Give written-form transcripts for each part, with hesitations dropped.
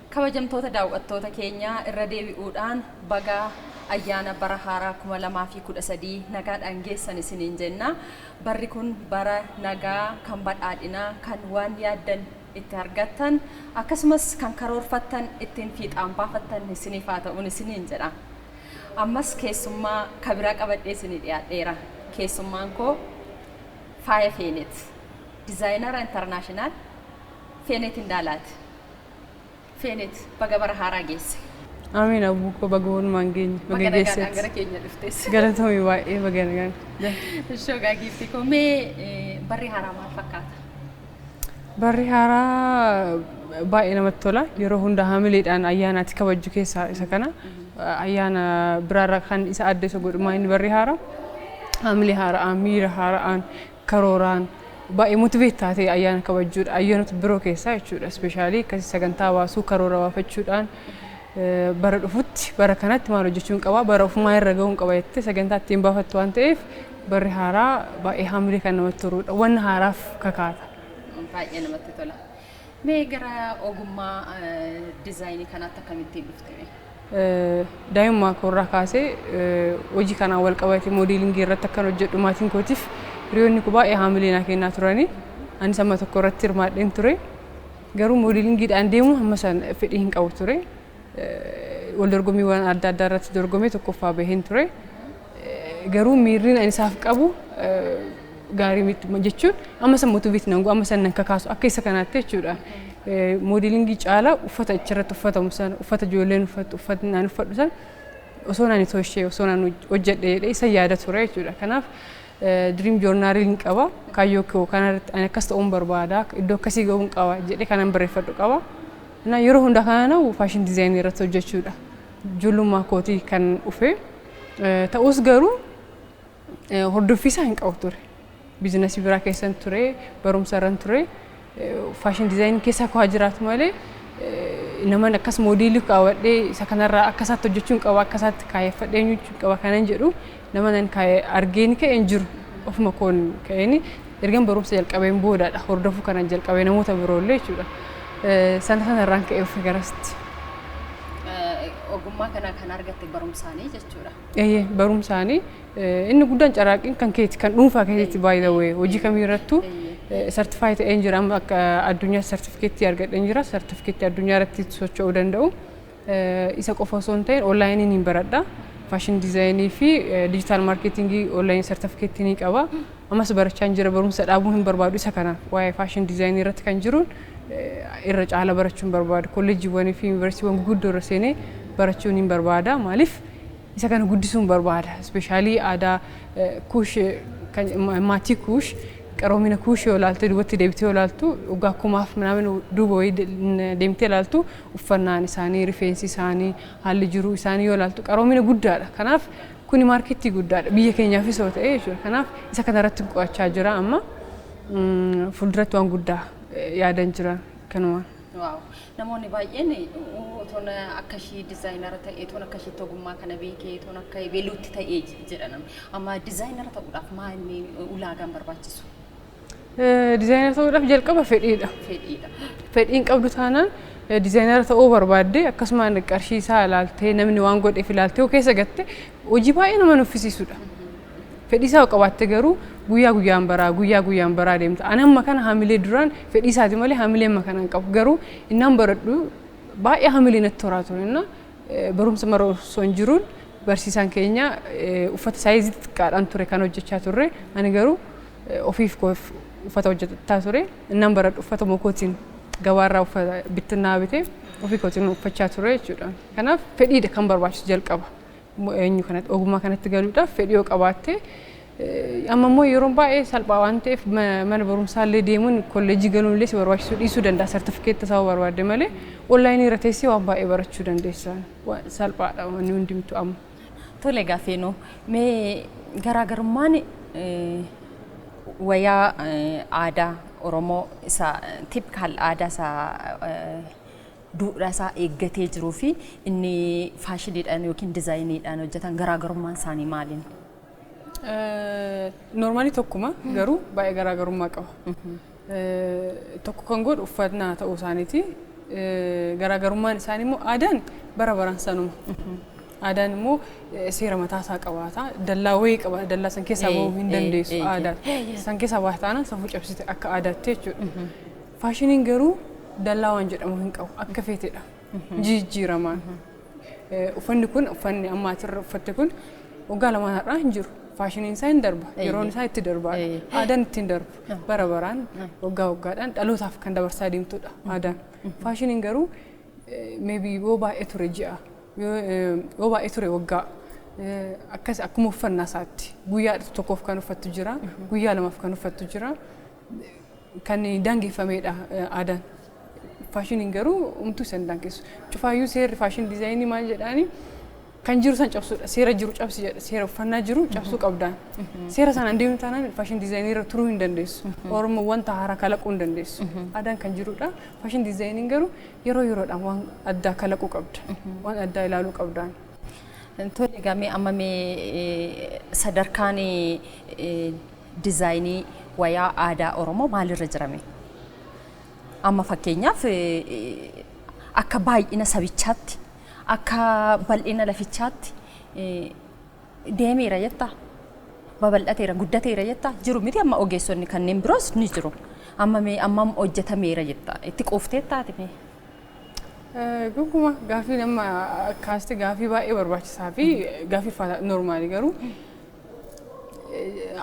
Kabajamtoota daawwattoota keenyaa, irra deebi'uudhaan baga ayyaana bara haaraa 2013 nagaadhaan geessan isiniin jenna. Barri kun bara nagaa, kan badhaadhinaa, kan waan yaaddan itti argattan, akkasumas kan karoorfattan ittiin fiixaan baafattan isiniif haa ta'uun isiniin jedha. Ammas keessummaa kabiraa qabadhee isinii dhiyaadheera. Keessummaan koo Faaya Feenet, designer international Feenet Indaalaati. Feenet, baga bara haaraa geesse. Amiin, abbuu koo, baga walumaan geenye. Baga nagaadhaan gara keenya dhuftes. Galatoomii baay'ee, baga nagaan. Shogaa giiftii koo, mee barri haaraa maal fakkaata? Barri haaraa baay'ee namatti tola. Yeroo hunda hamileedhaan ayyaanaatti kabajju keessaa isa kana. Ayyaana biraarraa kan isa adda isa godhu maa inni barri haaraa? Hamilee haara'aan, miira haara'aan, karooraan baay'ee motivate taatee ayyaana kabajjuudha. Ayyaanota biroo keessaa jechuudha. Especially akkasii sagantaa baasuu, karoora baafachuudhaan, bara dhufutti, bara kanatti maal hojjechuun qaba, bara ofumaa irra gahuun qaba jettee sagantaa ittiin baafattu waan ta'eef, barri haaraa baay'ee hamilee kan namatti toludha. Wanna haaraaf kakaata. Baay'ee namatti tola. Mee gara ogummaa diizaayinii kanaatti akkamittiin dhufte? Daa'imummaa koorraa kaasee hojii kanaan wal qabate modeelingii irratti akkan hojjedhu maatiin kootiif hiriyoonni koo baay'ee haamilee naa kennaa turanii. Anis amma tokko irratti hirmaadheen ture. Garuu moodelingiidhaan deemuu hamma sana fedhii hin qabu ture. Wal dorgommiiwwan adda addaa irratti dorgomee tokkoffaa baheen ture. Garuu miirriin ani isaaf qabu gaarii miti jechuun amma san motivate nan godhu, amma san nan kakaasu akka isa kanaatti jechuudha. Moodelingii caalaa uffata achirratti uffatamu sana, uffata ijoolleen uffattu, uffata naan uffadhu sana osoo naan tolchee, osoo naan hojjedhe jedhee isa yaada ture jechuudha. Kanaaf dream journaliin qaba. Kaayyoo koo kanarratti ani akkas ta'uun barbaada, iddoo akkasii gahuun qaba jedhee kanan barreeffadhu qaba. Na yeroo hunda kana fashion designii irratti hojjechuudha. Ijoollummaa kootii kan dhufe ta'us garuu hordoffiisaa hin qabu ture. Biizinasii biraa keessan ture, barumsa irran ture. Fashion designii keessa koo jiraatu malee nama akkas moodeelii kaawwadhee isa kanarraa akka isaatti hojjechuun qaba, akka isaatti kaayyeffadhee hojjechuun qaba kanan jedhu nama nan argeen ka'een hin jiru. Ofuma koon ka'een ergan barumsa jalqabeen boodaadha hordofuu kanan jalqabee namoota biroollee jechuudha. Sana sanarraan ka'ee ofi garasitti. Ogummaa kana kan argatte barumsaanii jechuudha. Eeyyee, barumsaanii. Inni guddaan carraaqqiin kan keeti, kan dhuunfaa keetitti. Baay'ee hojii kamiirrattuu certify ta'een jira. Amma akka addunyaa sartifikeettii argadheen jira, sartifikeettii addunyaa irratti socho'uu danda'u. Isa qofa osoo hin ta'in onlaayiniin hin baradha. Fashion designii fi digital marketingii onlaayinii sartifikeettii ni qaba. Ammas barachaa hin jira, barumsa dhaabuu hin barbaadu. Isa kana waa'ee fashion designii irratti kan jiruun irra caala barachuu hin barbaadu. Kolleejjiiwwanii fi yuunivarsiitiiwwan guguddoo irra seenee barachuun hin barbaada. Maaliif? Isa kana guddisuun barbaada. Especially aadaa Kuush, maatii Kuush, qaroomina Kuush yoo ilaalte, duubatti deebitee yoo ilaaltu, waggaa kumaaf minaamin duuba wayii deemtee ilaaltu, uffannaan isaanii, rifeensi isaanii, haalli jiruu isaanii yoo ilaaltu qaroomina guddaadha. Kanaaf kuni maarkeettii guddaadha biyya keenyaafis yoo ta'e jechuudha. Kanaaf isa kana irratti qo'achaa jira amma. Fuulduratti waan guddaa yaadan jira kanuma. Wow. Namoonni baay'een otoon akka ishii dizaayinara ta'e, otoon akka ishiitti ogummaa kana beekee, otoon akka beeluutti ta'ee jedha namni. Amma dizaayinara ta'uudhaaf maal inni ulaagaan barbaachisu? Dizaayinara ta'uudhaaf jalqaba fedhiidha. Fedhiidha. Fedhiin qabdu taanaan dizaayinara ta'uu barbaadde akkasumaan qarshii isaa ilaaltee, namni waan godheef ilaaltee yoo keessa gatte, hojii baay'ee nama nuffisiisudha. Fedhii isaa qabaatte garuu guyyaa guyyaan baraa, guyyaa guyyaan baraa deemta. Ani amma kana hamilee duraan fedhii isaati malee hamilee amma kana hin qabu. Garuu innaan baradhu baay'ee hamilee natti horaa ture. Inna barumsa mara osoo hin jiruun barsiisaan keenya uffata saayizii xixiqqaadhaan ture kan hojjechaa turre. Ani garuu ofiif uffata hojjechaa ture. Innaan baradhu uffata mokootiin gabaarraa uffata bittinnaa bitee ofii kootiin uffachaa ture jechuudha. Kanaaf fedhiidha kan barbaachisu jalqaba. Eenyu kanatti, ogummaa kanatti galuudhaaf fedhii yoo qabaatte, amma immoo yeroon baay'ee salphaa waan ta'eef mana barumsaallee deemuun, kolleejjii galuun illee si barbaachisuu dhiisuu danda'a, sartifikeetta isaa barbaadde malee onlaayinii irra teessee waan baay'ee barachuu dandeessa. Salphaadha wanni hundumtu amma. Tole gaafeenoo, mee garaagarummaan wayaa aadaa Oromoo isa typical aadaa isaa, duudhaa isaa eeggatee jiruu fi inni faashiniidhaan yookiin dizaayiniidhaan hojjetan garaagarummaan isaanii maaliin? Normally tokkuma, garuu baay'ee garaagarummaa qaba. Tokko kan godhu uffannaa ta'uu isaaniiti. Garaagarummaan isaanii immoo aadaan bara baraan sanuma. Aadaan immoo seera mataa isaa qabaata. Dallaa wayii qaba. Dallaa san keessaa bahuu hin dandeessu aadaan. San keessaa baate taanaan safuu cabsite akka aadaatti jechuudha. Faashiniin garuu dallaa waan jedhamu hin qabu. Akka feetedha. Jijjiiramaan. Uffanni kun, uffanni amma asirra uffatte kun, waggaa lamaan har'aa hin jiru. Faashiniin isaa hin darba. Yeroon isaa itti darbaadha. Aadaan ittiin darbu. Bara baraan, waggaa waggaadhaan dhalootaaf kan dabarsaa deemtudha aadaan. Faashiniin garuu maybe yoo baay'ee ture ji'a, yoo baay'ee ture waggaa, akkas akkuma uffannaa isaatti guyyaa tokkoof kan uffattu jira, guyyaa lamaaf kan uffattu jira. Kan daangeffamedha aadaan. Faashiniin garuu umtuu isa hin daangessu. Cufaayyuu seerri fashion designii maal jedhaani, kan jiru san cabsuudha. Seera jiru cabsi jedha. Seera uffannaa jiru cabsuu qabdaan. Seera sanaan deemtu taanaan fashion designii irra turuu hin dandeessu. Oromoo wanta haaraa kalaquu hin dandeessu. Aadaan kan jirudha. Fashion designiin garuu yeroo yeroodhaan waan addaa kalaquu qabda. Waan addaa ilaaluu qabdaan. Tole, gamee amma mee sadarkaan dizaayinii wayaa aadaa Oromoo maalirra jirame? Amma fakkeenyaaf akka baay'ina sabichaatti, akka bal'ina lafichaatti deemeera jettaa? Babal'ateera, guddateera jettaa? Jiru miti, amma ogeessonni kanneen biroos ni jiru. Amma mee ammam hojjetameera jetta? Itti quuftee taate mee? Gonkumaa, gaafii nama kaaste gaafii baay'ee barbaachisaa fi gaafii normalii, garuu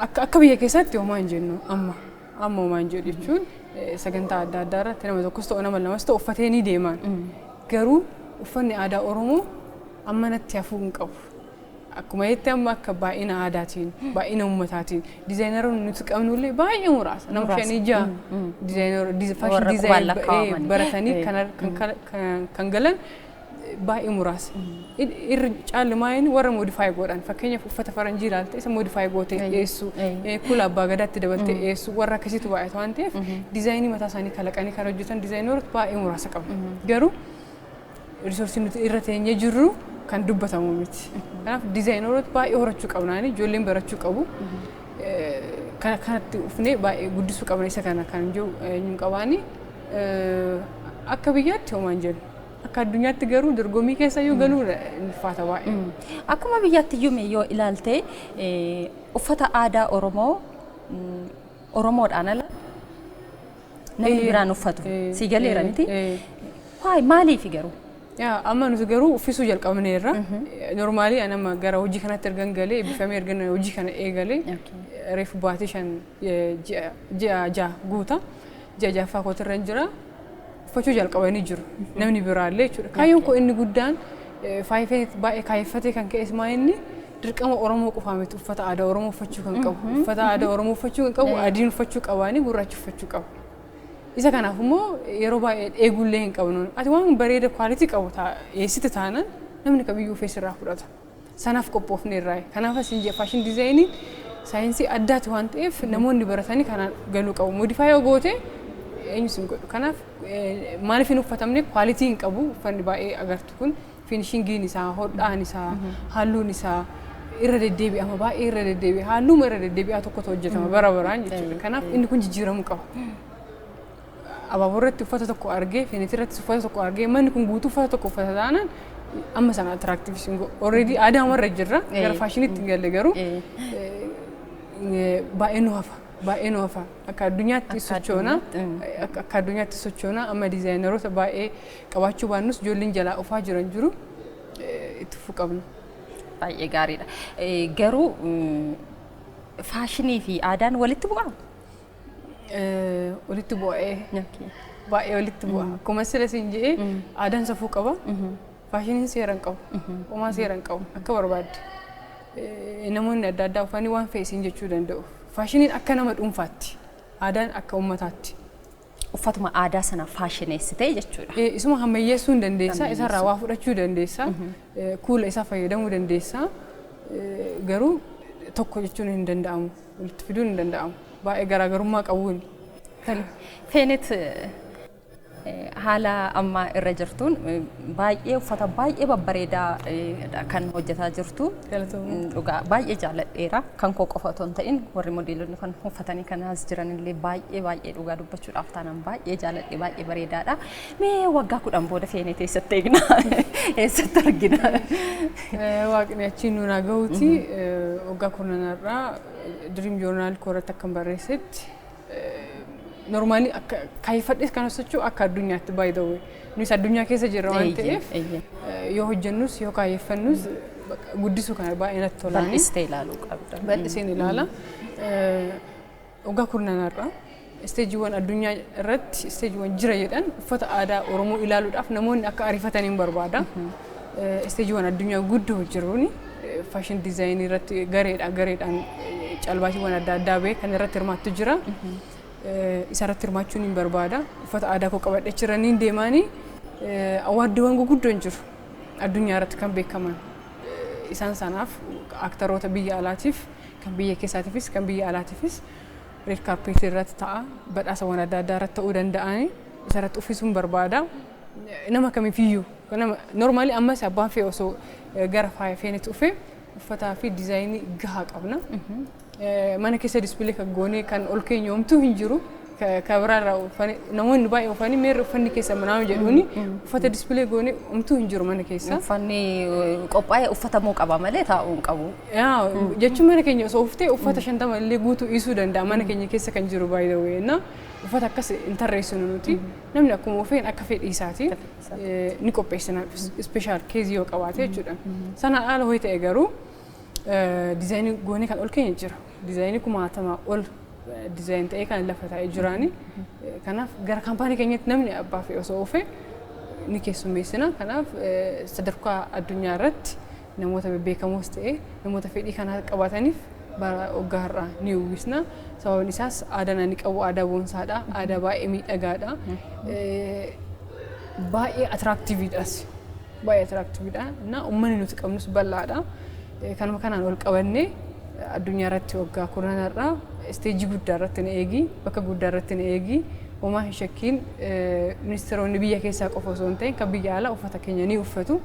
akka biyya keessatti homaa hin jennu. Amma homaa hin jedhu jechuun sagantaa adda addaa irratti nama tokkos ta'u, nama lamas ta'u uffatee ni deeman. Garuu uffanni aadaa Oromoo amma natti hafuu hin qabu. Akkuma jetti, amma akka baay'ina aadaatiin, baay'ina uummataatiin dizaayinaroonni nuti qabnu illee baay'ee muraasa. Nama shanii ja'a dizaayinara fashion design baratanii kan galan baay'ee muraasa. Irri caalmaa inni warra modify godhan, fakkeenyaaf uffata faranjii ilaalte isa modify gootee dhiyeessu, kuula abbaa gadaatti dabaltee dhiyeessu, warra akkasiitu baay'ata waan ta'eef dizaayinii mataa isaanii kalaqanii kan hojjetan dizaayinaroota baay'ee muraasa qabna. Garuu resourceiin nuti irra teenyee jirru kan dubbatamu miti. Kanaaf dizaayinaroota baay'ee horachuu qabnaani, ijoolleen barachuu qabu. Kanatti ufnee baay'ee guddisuu qabna isa kana kan jiru eenyuun qabaani. Akka biyyaatti homaa hin jennu. Akka addunyaatti garuu dorgommii keessa iyyuu galuu ulfaata baay'ee. Akkuma biyyaatti iyyuu mee yoo ilaalte, uffata aadaa Oromoo Oromoodhaan ala namni biraan uffatu si galeera miti? Waay, maaliifi garuu? Yaa, amma nuti garuu uffisuu jalqabneerra. Normalii ani amma gara hojii kanatti ergan galee, eebbifamee ergan hojii kana eegalee reefu baatee 5, ji'a 6 guuta. Ji'a ja'affaa kootirra hin jira. Uffachuu jalqabanii jiru. Namni biraallee jechuudha. Kaayyoon koo inni guddaan faayifee baay'ee kaayeffatee kan ka'es maa, inni dirqama Oromoo qofaa miti uffata aadaa Oromoo uffachuu kan qabu. Uffata aadaa Oromoo uffachuu kan qabu adiin uffachuu qabaanii, gurraachi uffachuu qabu. Isa kanaaf immoo yeroo baay'ee eeguullee hin qabnu. Ati waan bareeda quality qabu dhiyeessite taanaan namni kamiyyuu ufee sirraa fudhata. Sanaaf qophoofne irraa. Kanaaf asin jee, fashion designiin saayinsii addaati waan ta'eef namoonni baratanii kanaan galuu qabu. Modify yoo goote eenyu sin godhu. Kanaaf maaliif hin uffatamne? Quality hin qabu. Uffanni baay'ee agartu kun finishingiin isaa, hodhaan isaa, halluun isaa irra deddeebi'ama, baay'ee irra deddeebi'a. Halluuma irra deddeebi'aa tokkotu hojjetama bara baraan jechuudha. Kanaaf inni kun jijjiiramuu qaba. Abaaboo irratti uffata tokko argee, feenetii irratti uffata tokko argee, manni kun guutuu uffata tokko uffata taanaan amma sana attractive sin godhu. Already aadaa warra jirra, gara faashiniitti hin galle, garuu baay'ee nu hafa. Baay'ee nu hafa. Akka addunyaatti sochoona. Akka addunyaatti sochoona. Amma diizaayineroota baay'ee qabaachuu baannus ijoolleen jalaa dhufaa jiran jiru. Itti fufuu qabna. Baay'ee gaariidha. Garuu faashinii fi aadaan walitti bu'aa? Walitti bu'ee, baay'ee walitti bu'a. Akkuma sila siin jedhee, aadaan safuu qaba. Faashiniin seera hin qabu. Homaa seera hin qabu. Akka barbaadde. Namoonni adda addaa uffatanii waan fe'e siin jechuu danda'u. Faashiniin akka nama dhuunfaatti. Aadaan akka uummataatti. Uffatuma aadaa sana faashineessitee jechuudha. Isuma ammayyeessuu hin dandeessa. Isarraa waa fudhachuu dandeessa. Kuula isaa fayyadamuu dandeessa. Garuu tokko jechuun hin danda'amu. Walitti fiduun hin danda'amu. Baay'ee garaagarummaa qabuun. Feenet, Haala amma irra jirtuun baay'ee uffata baay'ee babbareedaa kan hojjetaa jirtu. Dhugaa baay'ee jaalladheera. Kan koo qofa otoo hin ta'in warri modeelonni kan uffatanii kan as jiran illee baay'ee baay'ee dhugaa dubbachuudhaaf taanaan baay'ee jaalladhe, baay'ee bareedaadha. Mee waggaa 10 booda Feenet eessatti eegna? Eessatti argina? Waaqni achiin nuun haa gahuuti. Waggaa 10rraa Dream Journal koorratti akkan barreessetti, normally akka kaayyeffadhes kan socho'u akka addunyaatti, by the way. Nus addunyaa keessa jirra waan ta'eef, yoo hojjennus yoo kaayyeffannus guddisuu kana baay'ee natti tolaani. Bal'istee ilaaluu qabda. Bal'iseen ilaala. Waggaa 10rraa isteejiiwwan addunyaa irratti isteejiiwwan jira jedhan uffata aadaa Oromoo ilaaluudhaaf namoonni akka ariifataniin hin barbaada. Isteejiiwwan addunyaa guddoo jiruuni fashion designii irratti gareedhaan gareedhaan calbaasiiwwan adda addaa ba'e kan irratti hirmaattu jira. Isa irratti hirmaachuun hin barbaada. Uffata aadaa koo qabadhee jiraniin deemaanii awardiiwwan guguddoon jiru addunyaa irratti kan beekaman. Isaan sanaaf aktaroota biyya alaatiif, kan biyya keessaatiifis kan biyya alaatiifis red carpetii irratti ta'a, badhaasawwan adda addaa irratti ta'uu danda'anii isa irratti uffisuun barbaada. Nama kamiifiyyuu nama normally ammas abbaan fe'e osoo gara Faaya Feenetti dhufe uffataa fi designii gahaa qabna. Mana keessa display kan goonee kan ol keenya homtuu hin jiru. Ka biraarraa uffani namoonni baay'ee uffani meerri uffanni keessa manaa jedhuuni uffata display goonee homtuu hin jiru mana keessa. Uffanni qophaa'ee uffatamuu qaba malee taa'uu hin qabu. Yaa, jechuun mana keenya osoo uffitee uffata 50 illee guutuu dhiisuu danda'a mana keenya keessa kan jiru, by the way. Na uffata akkas hin tarreessinu nuti, namni akkuma ufeen akka fedhii isaati ni qopheessina, special caseii yoo qabaate jechuudha. Sana haala ho'i ta'e garuu designii goonee kan ol keenya jira. Designii kumaatamaa ol design ta'ee kan lafa taa'ee jiraani. Kanaaf gara kaampaanii keenyatti namni abbaa fe'e osoo ofe ni keessummeessina. Kanaaf sadarkaa addunyaa irratti namoota bebbeekamoos ta'e namoota fedhii kanaa qabaataniif bara waggaa har'aa ni uwwisna. Sababni isaas aadaan ani qabu aadaa boonsaadha. Aadaa baay'ee miidhagaadha. Baay'ee attractiveiidhas. Baay'ee attractiveiidha. Na uummanni nuti qabnus bal'aadha. Kanuma kanaan ol qabannee addunyaa irratti waggaa 10 har'aa isteejii guddaa irratti na eegi, bakka guddaa irratti na eegi. Homaa hin shakkiin, ministeeronni biyya keessaa qofa osoo hin ta'in kan biyya alaa uffata keenya ni uffatu.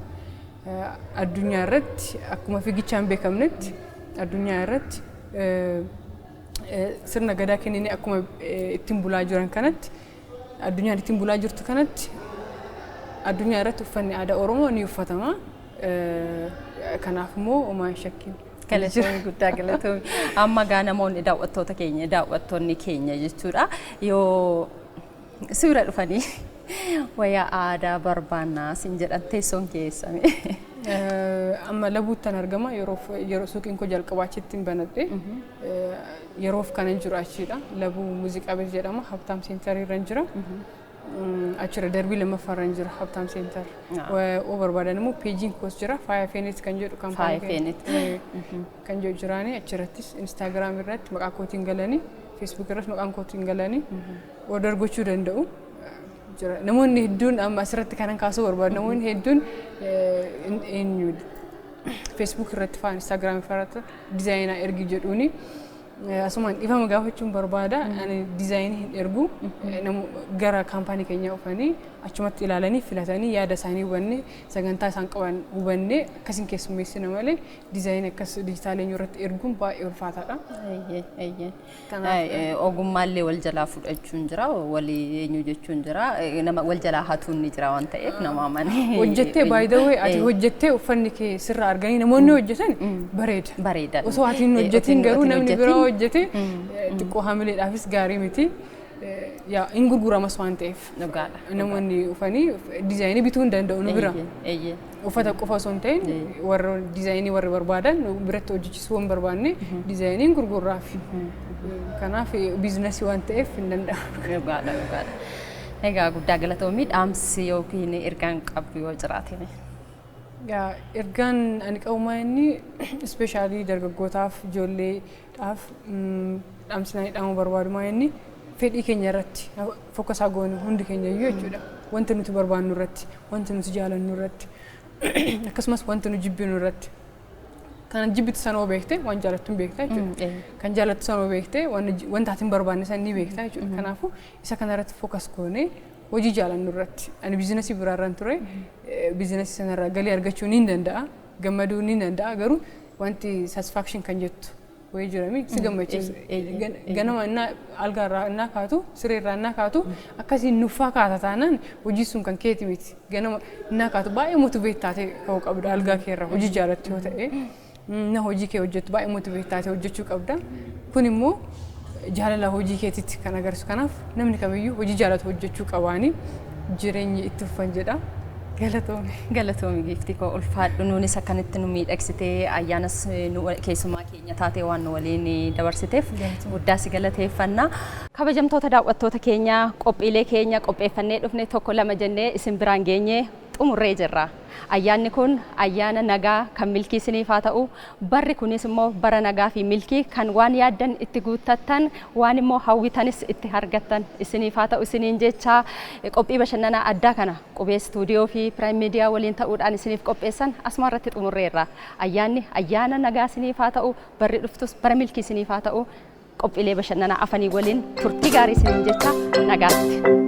Addunyaa irratti akkuma fiigichaan beekamnetti, addunyaa irratti sirna gadaa kenninee akkuma ittiin bulaa jiran kanatti, addunyaan ittiin bulaa jirtu kanatti, addunyaa irratti uffanni aadaa Oromoo ni uffatama. Kanaaf immoo homaa hin shakkiin. Galatoomii, guddaa galatoomii. Amma gaa namoonni daawwattoota keenya, daawwattoonni keenya jechuudha, yoo si bira dhufanii wayyaa aadaa barbaannaa sin jedhan, teessoon keessame? Amma Labuuttan argama. Yeroof yeroo suuqiin koo jalqabaa achitti hin banadhe. Yeroof kanan jiru achiidha. Labuu Muuziqaa Beet jedhama. Habtaam Centerii irra jira. Achirra darbii lammaffaarra jira Habtaam Center. Yoo barbaadan immoo pageiin koos jira. Faaya Feenet kan jedhu. Faaya Feenet. Kan jedhu jiraani achirrattis Instagram irratti maqaa kootiin galanii, Facebook irratti maqaan kootiin galanii order gochuu danda'u. Jira. Namoonni hedduun amma asirratti kanan kaasuu barbaadu, namoonni hedduun eenyu Facebook irratti fa'aa Instagram irratti designaa ergi jedhuuni. Asumaan dhiifama gaafachuun barbaada. Ani designii hin ergu. Gara kaampaanii keenyaa dhufanii achumatti ilaalanii filatanii, yaada isaanii hubannee, sagantaa isaan qaban hubannee akkasiin keessummeessina malee designii akkas digitalii irratti erguun baay'ee ulfaataadha. Ogummaallee wal jalaa fudhachuun jira, walii eenyu jechuun jira, nama wal jalaa hatuun ni jira waan ta'eef nama amane. Hojjettee, by the way, ati hojjettee uffanni kee sirraa arganii namoonni hojjetan bareeda. Bareeda. Osoo ati hin hojjetin garuu namni biraa hojjete xiqqoo hamileedhaafis gaarii miti. Yaa, hin gurguramas waan ta'eef. Dhugaadha. Namoonni dhufanii designii bituu hin danda'u nu bira. Uffata qofa osoo hin ta'in warra designii warri barbaadan biratti hojjechiisuu hin barbaanne designiin gurgurraaf. Kanaaf businessii waan ta'eef hin danda'amu. Dhugaadha, dhugaadha. Egaa guddaa galatoomii, dhaamsi yookiin ergaan qabdu yoo jiraate. Yaa, ergaan ani qabu maa inni especially dargaggootaaf, ijoolleedhaaf dhaamsi ani dhaamuu barbaadu maa inni fedhii keenya irratti focusaa goonu hundi keenya iyyuu jechuudha. Wanta nuti barbaannu irratti, wanta nuti jaalannu irratti, akkasumas wanta nu jibbinu irratti. Kan jibbitu sana hoo beekte waan jaalattu hin beekta jechuudha. Kan jaalattu sana hoo beekte wanta ati hin barbaanne sana ni beekta jechuudha. Kanaafuu isa kana irratti focus goonee Hojii jaalannu irratti. Ani biizinasii biraarraan ture. Biizinasii sanarraa galii argachuu ni danda'a. Gammaduu ni danda'a. Garuu wanti satisfaction kan jettu wayii jirami si gammachiisa. Ganama innaa algaarraa innaa kaatu, sireerraa innaa kaatu, akkasiin nuffaa kaata taanaan hojii sun kan keeti miti. Ganama innaa kaatu baay'ee motivate taatee ka'uu qabda algaa keerraa, hojii jaalattu yoo ta'e. Na hojii kee hojjettu baay'ee motivate taatee hojjechuu qabda. Kun immoo jaalala hojii keetitti kan agarsiisu. Kanaaf namni kamiyyuu hojii jaalatu hojjechuu qabaanii jireenyi itti fufan jedha. Galatoomi. Galatoomi giiftii koo, ulfaadhu. Nuunis akkanitti nu miidhagsitee, ayyaanas nu keessumaa keenya taatee waan nu waliin dabarsiteef guddaa si galateeffanna. Kabajamtoota daawwattoota keenya, qophiilee keenya qopheeffannee dhufne tokko lama jennee isin biraan geenyee xumurree jirra. Ayyaanni kun ayyaana nagaa kan milkii isiniif haa ta'u. Barri kunis immoo bara nagaa fi milkii kan waan yaaddan itti guuttattan, waan immoo hawwitanis itti argattan isiniif haa ta'u isiniin jecha, qophii bashannanaa addaa kana Qubee Istuudiyoo fi Piraayim Miidiyaa waliin ta'uudhaan isiniif qopheessan asuma irratti xumurreerra. Ayyaanni ayyaana nagaa isiniif haa ta'u. Barri dhuftus bara milkii isiniif haa ta'u. Qophiilee bashannanaa afanii waliin turtii gaarii isiniin jecha, nagaatti.